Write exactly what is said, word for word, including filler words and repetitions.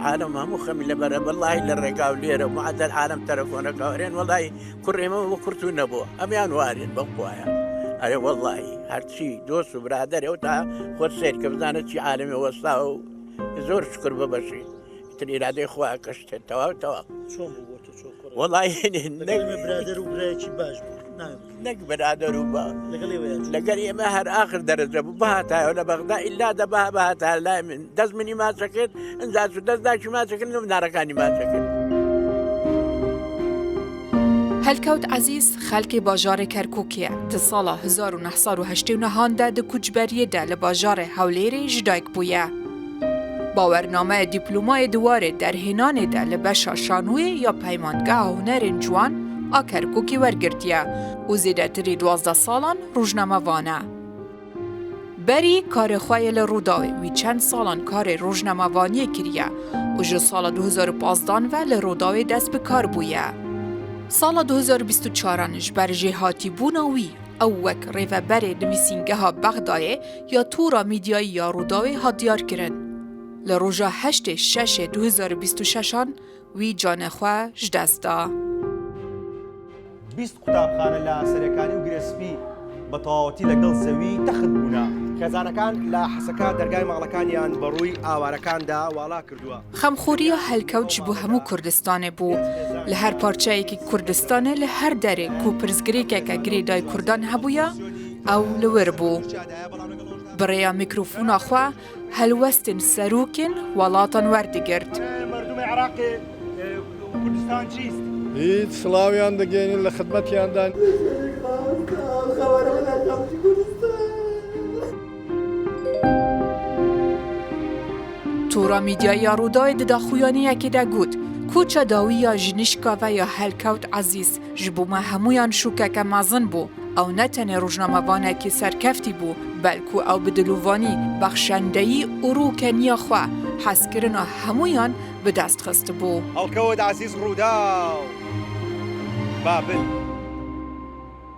عالم هەموو خەمی لە بەرە، وەڵاهی لە ڕێگا و لێرە و معەدەل عالم تەلەفۆنەکە وەرێن، وەڵاهی کوڕێمە وە کورت و نەبووە. ئەمیان وارێن بەم خوایە. ئەرێ وەڵاهی، هەرچی دۆست و برادەرێ و تا خۆت سیر کە بزانە چی عالمێ وەستا و زۆر شکر ببەشی. تر ئیرادەی خوا کەشتێ تەواو تەواو. چۆن بوو بۆ تۆ چۆن کوڕێ؟ وەڵاهی نەک لەگەڵ برادەر و برایەکی باش بوو. نام. نەک برادەر و با. لەگەڵ ئێوەیە چۆن؟ لەگەر ئێمە هەر ئاخر دەرەجە بوو. بهاتایە لە بەغدا، ئیلا دە بە-، بهاتایە لای من. دەست منی ماسە کرد، ئەنجا چوو دەست داکی ماسە کرد، نارەکانی ماسە کرد. هەلکەوت عەزیز خەلکێ باژارێ کەرکووکیە. Di sala hezar û neh sed û heştê û nehan de di koçberiyê de li bajarê Hewlêrê ji dayik bûye. Bawernameyê dîplomayê di warê derhênanê de li beşa şanûyê ya Peymangeha Hunerên Ciwan a Kerkûkê wergirtiye û zêdetirî duwazdeh salan rojnamevan e. Berî karê xwe yê li Rûdawê wî çend salan karê rojnamevaniyê kiriye û ji sala du hezar û pazdan ve li Rûdawê dest bi kar bûye. Sala du hezar û bîst û çaran ji ber jêhatîbûna wî, ew wek rêveberê nivîsîngeha Bexdayê ya Tora Mîdyayî ya Rûdawê hat diyarkirin. Li roja heştê şeşê du hezar û bîst û şeşan wî canê xwe ji dest da. بیست قوتابخانە لە سەرێکانی و گرێسپی بە تەواوەتی لەگەڵ زەوی تەخت بوونە. خێزانەکان لە حەسەکە دەرگای ماڵەکانیان بە ڕووی ئاوارەکاندا واڵا کردووە. Xemxoriya Helkewt ji bo hemû Kurdistanê bû. Li her parçeyekî Kurdistanê, li her derê ku pirsgirêkeke girêdayî Kurdan hebûye, ew li wir bû. Bi rêya mîkrofona xwe helwestên serokên welatan werdigirt. مردم عراق، اه، کردستان چیست؟ Hiç, silawiyan digênin, li xidmetiyan de. Tora Mîdyayî ya Rûdawê di daxuyaniyekê de got, Koça dawî ya ji nişka ve ya Helkewt Ezîz ji bo me hemûyan şokeke mezin bû. Ew ne tenê rojnamevanekî serkeftî bû, belku ew bi dilovanî, bexşendeyî û rûkeniya xwe hezkirina hemûyan bi dest xistibû. هەڵکەوت عەزیز ڕووداو. بابل.